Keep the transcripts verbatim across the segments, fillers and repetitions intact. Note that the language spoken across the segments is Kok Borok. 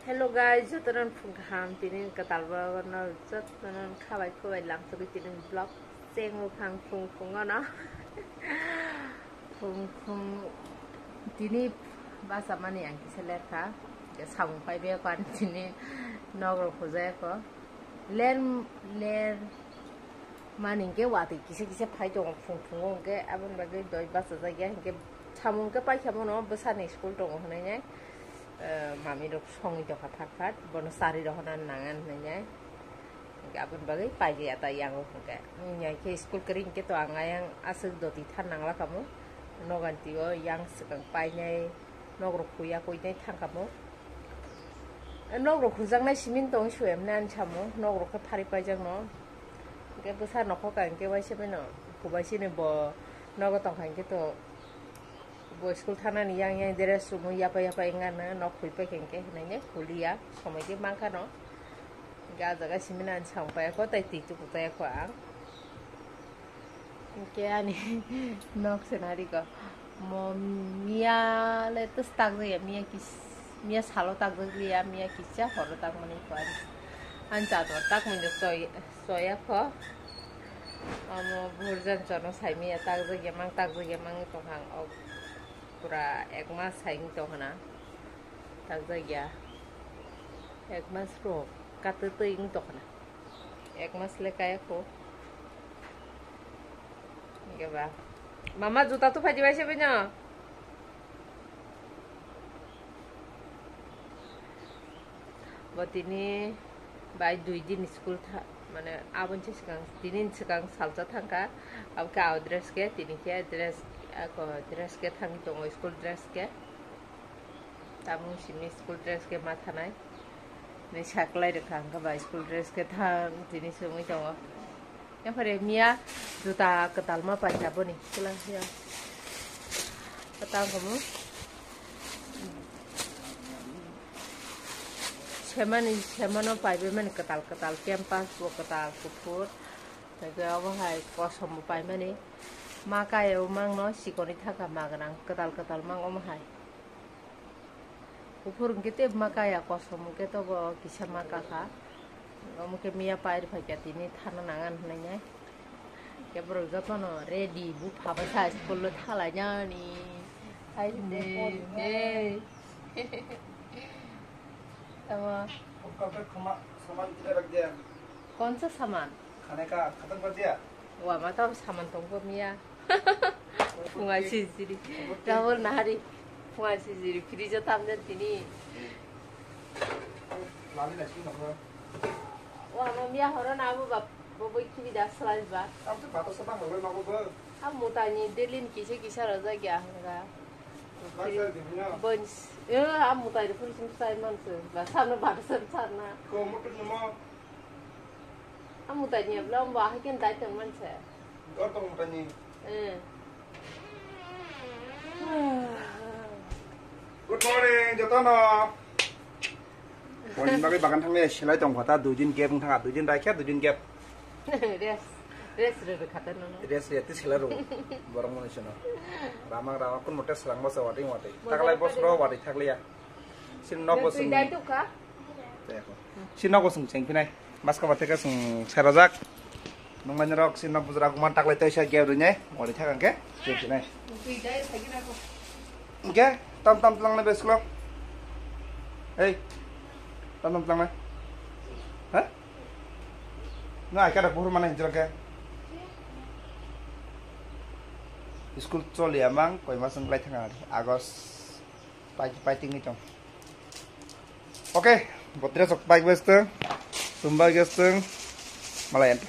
Hello guys, jotono phung kaham, tini kwtal vlog no jotono khabai khubai lamsogwi tini vlog chengwi phang phung phung no. Phung phung tini basa mani ang kisa lerkha. Samung pai be ko ani tini nog rok hujai ko. Ler ler mani hingke watwi kisa kisa phai tongo phung phungo hingke aboni bagwi doi bachajak ya hingke samung hingke paikha bono bwsani school tongo hinui nai. Eh, mami rok songwi tongkha thak thak, bono chari rohorna nangan hinui nai. Hingke aboni bagwi paijaya ta yango hingke. Wngya khe school kwrwi hingke to ang ayang aswk doti than nangla kamo. Noganti o yang swkang painai, nog rok huya koinai thang kamo. Nog rok hujaknai simi tong suya mani ani samo, nog rok khe phari paijak no. Hingke bwsa nokhok ang khe waisa mano, hubai sini bo nogo tongkha hingke to. Bo school thanani yang yang dress chumui yapa yapa wngya no nok hoi pai khe hingke hinui ne kuliya somoi khe mankha no. Hingke ah jaga simi nani samung paiya kho tei twi tuku taiya kho ang. Hingke ani nok se nari ko. Mo miya le tus tak jaya miya kis miya salo tak jaya miya kisa horo tak mani ko ani. An cha to tak mani choi choya kho. Amo burjan chono saimiya takjakya mang takjakya mangwi tongkha ang o pura ek mas saimung tongkhana takjakya ek mas ro katwtwi wng tongkhana ek mas le kaya kho. Hingke ba mama juta tu phaidi bai se bino. Bo tini bai dui din school tha mane aboni se swkang tini swkang salsa thangkha. Abo khe aw dress khe tini khe dress ako dress khe thangwi tongo school dress khe. Tamung simi school dress khe ma thanai. Ni saklai rwkha hwnkhe ba school dress khe thang tini swngwi tongo. Yaphare miya juta kwtal ma paikha boni. Kwlangkhe kwtal khamu. Semani, semano paibai mani kwtal kwtal campus bo kwtal kuphur. Tei omo hai kosom bo paimani. Ma kaya o mangno sikoni thaka ma gwnang kwtal kwtal mang omo hai. Kuphur hwnkhe tei ma kaya, kosom hwnkhe tobo kisa ma kakha. Omo khe miya pair phaikha tini thana nangan hwnwi nai. Khe borok jotono ready bupha bai sa school o thalainani. Hai de de. Tamo. Kok kok khama saman tidak lagi dia. Konsa saman? Khane ka khatam kar dia. Wa ma tamo saman tongbo miya. Phungai sijiri. Rahul Nahari. Phungai sijiri. Fridge o tamjani tini. Lali na sini nokno. Wa ma miya horo na abo bab bo boi khibi da slai ba. Abo to bato sa tang horo na bo bo. A mutani delin kisa kisa rajak ya hanga. Bak sa di bino. Bons. Eh, a mutai de pun sim sai man se. Ba sa no ba sa sa na. Ko mutu no mo. Amu tanya belum bahai kan datang man se. Dor tong mutani. Eh. Good morning, jotono. Morning bagwi bagan thangle selai tong khata, dui din gap wng thanga, dui din raikha, dui din gap. Rest, rest re re khata nono. Rest re, ti selai ro. Borok mani seno. Ramang ramang kun mote serang basa wati wati. Takalai bosro wati thakliya. Sin nok bosong. Tei ako. Si nogo chwng chengphinai. Maska ba theka chwng serajak. Nungmani rok si nok bujra guman taklai toisa gap rinai. Ori thaka hwnkhe chengphinai. Hwnkhe tam tam tlangnai be school o. Hey. Tam tam tlangnai. Ha? No, ai kada buhur mana hinjra ke. School choli amang koi masang lai thanga August. Pai pai tingni tong. Oke, bo dress rok bike western, tumba western, malai anta.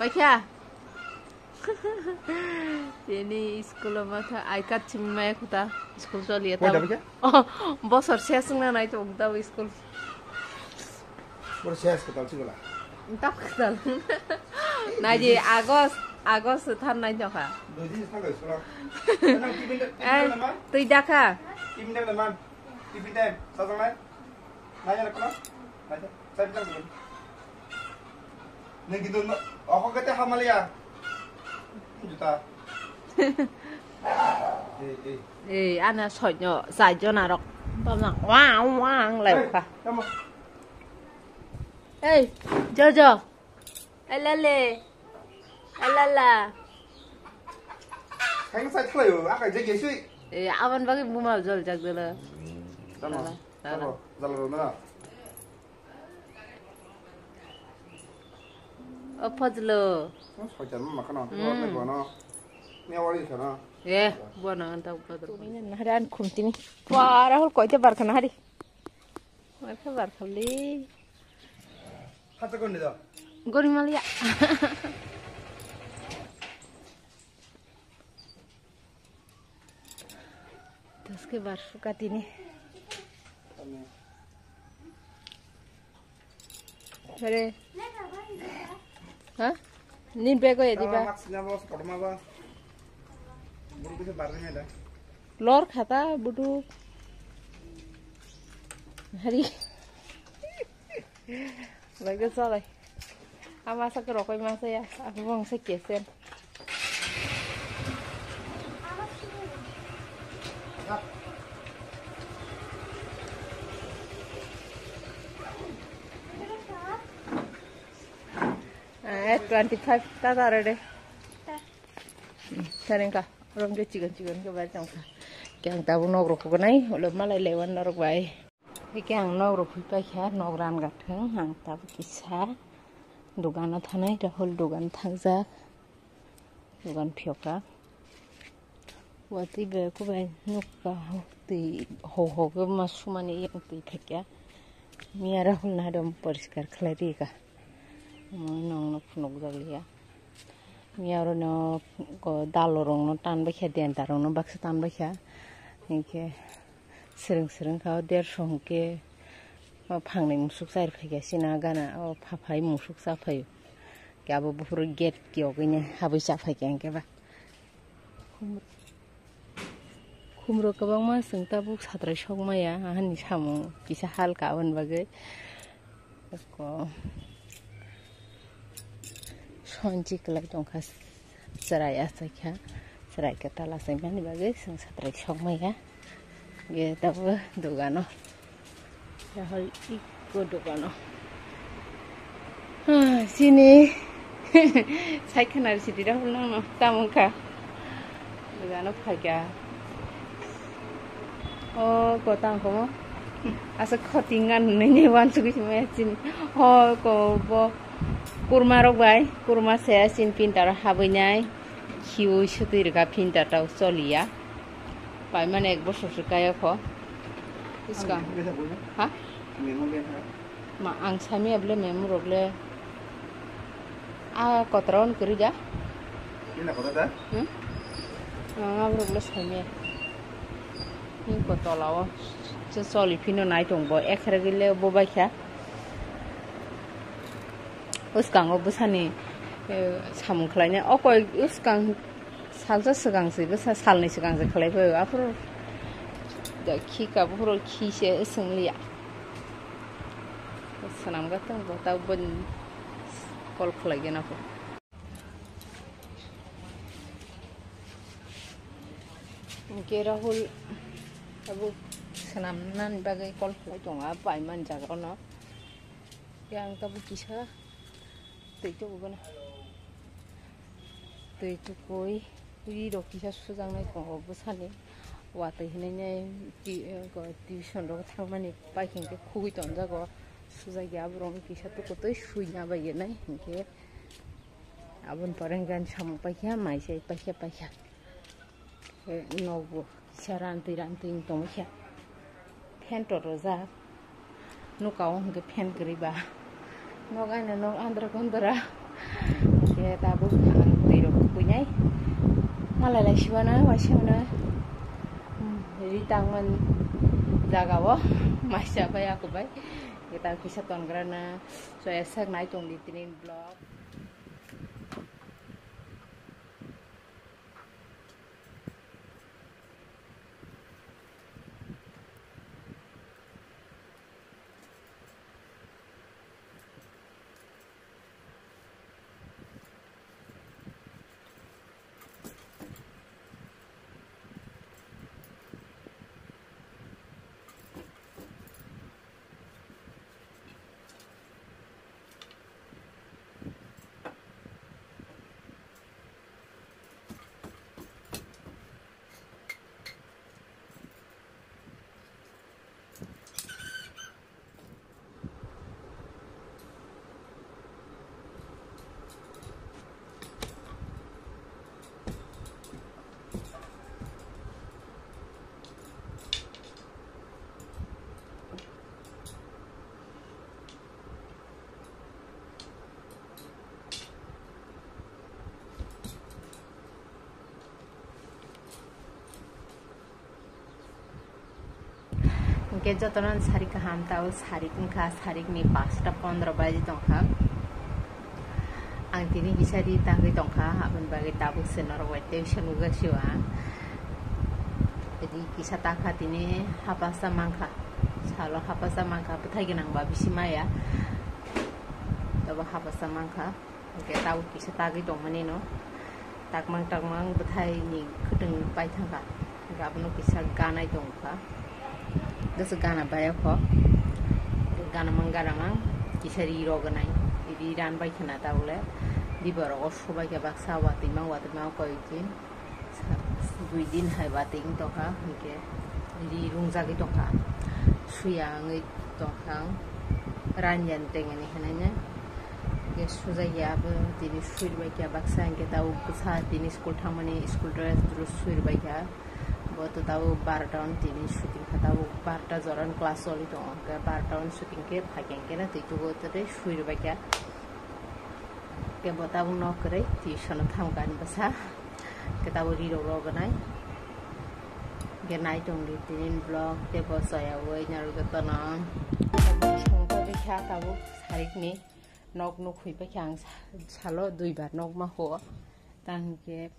Paikha. Tini school o matha I card simi maya khuta school choliya. Koi da tamo. Paikha? Oh, bosor se sungna nai tong tamo school. Boro se has kwtal si gola. Tap kwtal. Nai di August, August than nai tongkha. Dui din thang school o. Nang tiffin da, tiffin da man? Twi dakha. Tiffin da man? Tiffin time, sajaknai? Nai jana kono? Nai jana. Sai bilang dulu. Nang gitu no, oko kete hamaliya. Juta. Eh, eh. Eh, ana soinyo, saijo narok. Tama wang wang lai ka. Hey, Jojo. Alale. Alala. Kain sa khlai o, akai je gesui. Eh, aban bagwi buma jol jak dala. Tama. Jala, jala. Jala ro na. O Fazlo. Soitan ma khana. Ni awari khana. Eh, buana anta Fazlo. Ini nahran khumtini. Wah, Rahul koite bar khana hari. Bar kha bar khali. Hata kon do. Gori malia. Taske bar suka tini. Hare. Ha? Nin bego ya diba? Lor khata budu. Hari. Lagi salai. Ama sa ke rokoi masa ya. Aku bang sa kesen. Eh, twenty five ta ta re de. Sareng ka, rom ke chigon chigon ke bai tong ka. Ke ang tabuk nok rok ko nai, ulo malai lewan norok bai. Hike ang nok rok phi paikha, nok ran gathang, ang tabuk kisa dogano thanai, Rahul dogan thangjak, dogan phiyokha. Watwi bai kubai nukha, twi ho ho khe ma sumani yang twi phaikha. Miya Rahul na dom poriskar khlai rikha. Omo nokno phunukjak liya. Miya oro no ko dalo rokno tanbaikha, denta rokno baksa tanbaikha. Hinkhe Swrwng swrwng kha o dersho hwnkhe o phangnwi musuk chari phaikha sina gana o phaphai musuk cha phaio. Khe abo buphuru gate kiyogwini habwi cha phaikha hinkhe ba. Khumro kwbangma chwng tabuk satrai sok maya ahani samung kisa halka aboni bagwi. Eko sonchi kwlai tongkha, chwrai achaikha, chwrai kwtal achaimani bagwi chwng satrai sokmaya. Ge tabuk dogano, Rahul iko dogano. Ah, sini. Sai khwna sidi Rahul nangno tamo wngkha. Dogano phaikha. O ko tang komo. Asa khoting ngan nini wansugwi sima ya chini. O ko bo kurma rok bai, kurma se ya chini pintar habwi nai. Khiui sutwi rwkha pintar tau choliya. Paimani ek bosor se kaya kho. Iska. Ha? Ma, ang sami able memu rok le. A kotora on kuri da? Nina kotora da? Hmm? Ang aborok le sami. Ni kotola o. Se soli phino nai tong bo. Ekhere gile bo baikha. Uskango bwsani, eh, samung khlainai. O koi uskang salsa swkang se, bwsa salni swkang se khlai bai. Aphuru da khika buphuru khi se swng liya. Swnamgwi tong bo, ta boni call khlai gana kho. Hwnkhe Rahul abo swnamnani bagwi call khlai tongo, a pai man jaga ono. Yang tabuk kisa twi tubu gana. Twi tukui, ri rok kisa sujaknai tongo bwsani. Watwi hinui nai ti-, ko tuition rok thangmani pai hinkhe khugui tonjago. Sujakya aborok kisa tukutwi suina baiya nai hinkhe. Aboni pore hinkhe ani samung paikha, mai chai paikha, paikha. Khe nokbo kisa rantwi rantwi wng tongkha. Fan to rwjak. Nuka o hwnkhe fan kwrwi ba. Nok aino nok andra kondra. Khe tabuk ang twi rok tukuinai. Malai lai sibana waisa hwnwi. Hmm, ri tangmani jaga o. Maisa bai ako bai. Khe ta kisa tongrana. Soya sak nai tongdi tini vlog. Ke jotono sari kaham, tao sarik wngkha, sarikni pasta pondro baji tongkha. Ang tini kisa ri tangwi tongkha, aboni bagwi tabuk se norok bai tei se nugwi sio ang. Ri kisa takha tini hapasa mankha, salo hapasa mankha, bwthai gwnang ba bisi maya. Tabo hapasa mankha. Hingke tabuk kisa tagwi tongmani no, takmang takmang bwthai ni khwtwng pai thangkha, hingke abono kisa ganai tongkha, kisa gana bai kho, ganamang ganamang kisa ri rok ganai, ri ran bai khna tabuk le, diba rogo subai khe baksa watwi mang watwi mang koi tin. Dui din hai ba ting tongkha, hingke ri rungjagwi tongkha, suya wngwi tongkha, ranjani tengani hinwi hingke sujai ya abo tini suri bai kha baksa, hingke tabuk bwsa tini school thangmani school dress dress suri bai kha, bo to tabuk barota on tini shooting kha, tabuk barota jora on class choli tongo, hingke barota on shooting khe phaikhe hingke na twi tugo tei suri bai kha. Ke bo tabuk nok kwrwi tuition o thangkha ani bwsa. Ke tabuk ri rok rok ganai. Ke nai tong di tinin vlog tei bo chaya ui narwk jotono. Songkha bikha tabuk sarikni nok nukhui paikha ang sa-, salo duibar nok ma huo. Tang hingke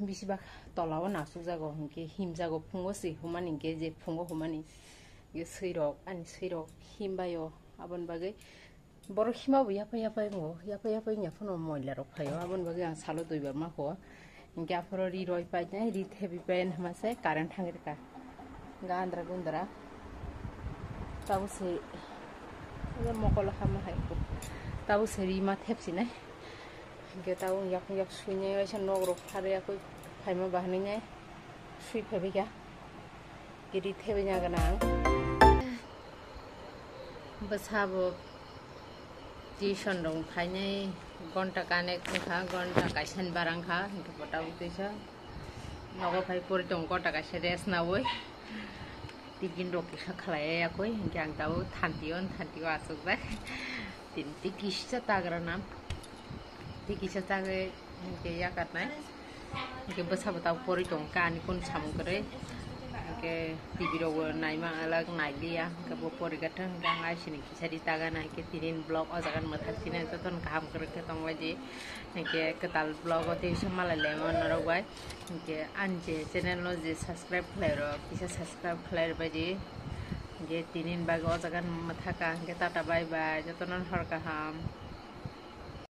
bisi bak tola o nasuk jago hingke him jago phungo se humani hingke je phungo humani. Hingke swi rok ani swi rok him bai o aboni bagwi. Borok hima bo yaphai yaphai wngo, yaphai yaphai wngya phano moila rok phaio, aboni bagwi ang salo duibar ma huo. Hingke aphoro ri roi painai, ri thebi painai hwnma se current thangwi rwkha. Gandra gundra. Tabuk se, mokolo hama hai. Tabuk se ri ma thepsinai. Hingke tabuk yak yak suinai, waisa nok rok pharwi yakwi phaima bahanwi nai. Sui phaibai kha. Ri thebi na gana ang. Bwsa bo tuition rok phainai gonta kanek wngkha, gonta kaisa ni barang kha, hingke bo tabuk tuisa nogo phai pori tongo gonta kaisa rest naui. Tiffin rok kisa khlai ya yakui, hingke ang tabuk thanti o, thanti o achukjak. Tini tei kisa chagra na, tei kisa chagwi hingke yakarnai. Hingke bwsa bo tabuk pori tongkha ani kunu samung kwrwi. Hingke T V rokbo naima alak nailiya. Hingke bo pori gathang hingke ang aisini kisa ri taga na hingke tinin vlog o jaga mwthak tini jotono kaham kwrwk khe tonglaidi. Hingke kwtal vlog o tei se malai laima norok bai. Hingke ani je channel no je subscribe khlai rok kisa subscribe khlai rwbaidi. Hingke tinin bagwi o jaga mwthaka hingke tata bye bye jotono hor kaham.